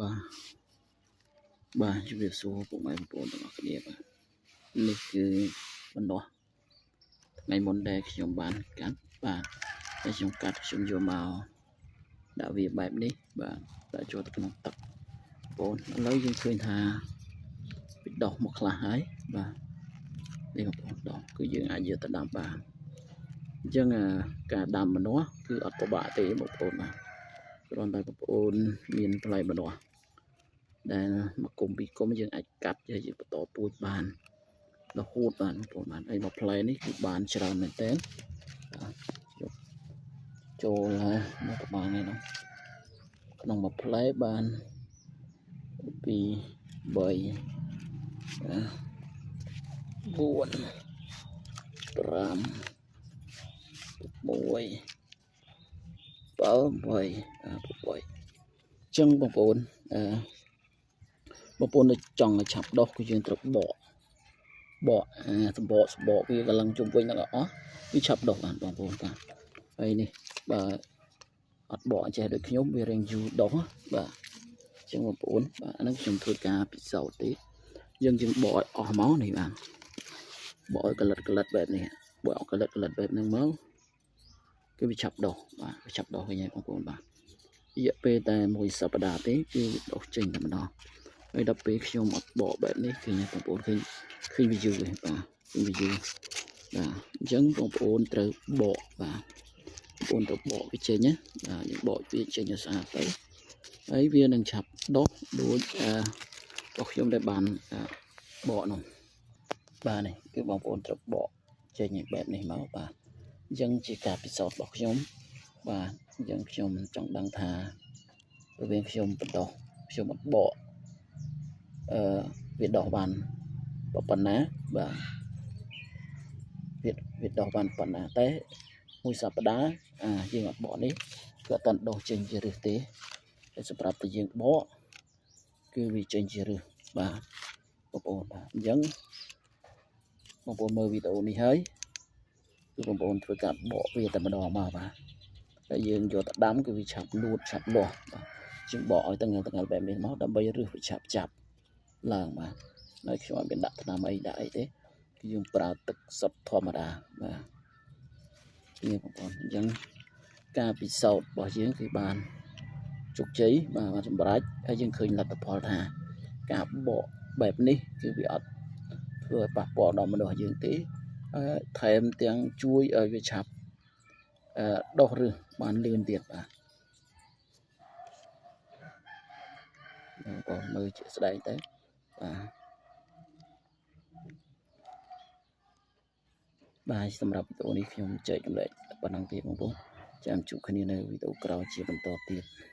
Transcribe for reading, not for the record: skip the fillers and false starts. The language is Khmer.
បាទបាទជំរាបសួរពុកម៉ែបងប្អូនទាំងអស់គ្នាបាទនេះគឺបណ្ដោះថ្ងៃមុនដែលខ្ញុំបានកាត់បាទហើយខ្ញុំកាត់ខ្ញុំយកមកដាក់វាបែបនេះបាទដាក់ចូលទៅក្នុងទឹកបងឥឡូវយើងឃើញថាវាដោះមកខ្លះហើយបាទនេះបងប្អូនដោះគឺយើងអាចយកទៅដាំបានអញ្ចឹងការដាំម្នាស់គឺអត់ពិបាកទេបងប្អូនបាទគ្រាន់តែបងប្អូនមានផ្លែម្នាស់ដែលមួយគុំពីរគុំយើងអាចកាត់យកយើងបន្តពូជបានរហូតបានបងប្អូនបាទហើយមួយផ្លែនេះគឺបានច្រើនមែនតើបាទយកចូលមកប្រហែលនេះនោះក្នុងមួយផ្លែបាន2 3 4 5 6 7 8 ចឹងបងប្អូនបងប្អូននៅចង់ឲ្យឆាប់ដោះគឺយើងត្រូវបកបកអាសម្បកសម្បកវាកម្លាំងជុំវិញហ្នឹងអស់វាឆាប់ដោះបានបងប្អូនបាទហើយនេះបើអត់បកចេះដូចខ្ញុំវារៀងយូរដោះបាទចឹងបងប្អូនបាទអាហ្នឹងខ្ញុំធ្វើការពិសោធន៍ទេយើងយើងបកឲ្យអស់មកនេះបាទបកឲ្យកលិតកលិតបែបនេះបកឲ្យកលិតកលិតបែបហ្នឹងមកគឺវាឆាប់ដោះបាទវាឆាប់ដោះវិញហើយបងប្អូនបាទរយៈពេលតែមួយសប្តាហ៍ទេគឺវាដោះចេញតែម្ដងហើយដល់ពេលខ្ញុំអត់បកបែបនេះឃើញបងប្អូនឃើញឃើញវាយូរឯងបាទឃើញវាយូរបាទអញ្ចឹងបងប្អូនត្រូវបកបាទបងប្អូនត្រូវបកវាចេញណាបាទយើងបកវាចេញឲ្យស្អាតទៅហើយវានឹងឆាប់ដុះដូចរបស់ខ្ញុំដែលបានបកនោះបាទនេះគឺបងប្អូនត្រូវបកចេញបែបនេះមកបាទអញ្ចឹងជាការពិសោធន៍របស់ខ្ញុំបាទអញ្ចឹងខ្ញុំចង់ដឹងថារវាងខ្ញុំបណ្ដោះខ្ញុំអត់បកវាដោះបានប៉ុណ្ណាបាទវាដោះបានប៉ុណ្ណាតែមួយសប្តាហ៍យើងអត់បកនេះគឺអត់ទាន់ដោះចេញជារឹសទេតែសម្រាប់តែយើងបកគឺវាចេញជារឹសបាទបងប្អូនបាទអញ្ចឹងបងប្អូនមើលវីដេអូនេះហើយគឺបងប្អូនធ្វើការបកវាតែម្ដងមកបាទតែយើងយកទៅដាំគឺវាឆាប់លួតឆាប់លាស់បាទជាងបកឲ្យទាំងទាំងបែបនេះមកដើម្បីរឹសវាឆាប់ចាប់ឡើងបាទហើយខ្ញុំអត់មានដាក់ថ្នាំអីដាក់អីទេគឺយើងប្រើទឹកសុទ្ធធម្មតាបាទនេះបងប្អូនអញ្ចឹងការពិសោធន៍របស់យើងគឺបានជោគជ័យបាទបានសម្រេចហើយយើងឃើញលទ្ធផលថាការបកបែបនេះគឺវាអត់ធ្វើឲ្យប៉ះពាល់ដល់មនុស្សយើងទេហើយថែមទាំងជួយឲ្យវាឆាប់ដោះរឹសបានលឿនទៀតបាទបងប្អូនមើលជាក់ស្ដែងទៅបាទបាទសម្រាប់វីដេអូនេះខ្ញុំចែករំលែកប៉ុណ្ណឹងទេបងប្អូនចាំជួបគ្នានៅវីដេអូក្រោយជាបន្តទៀត។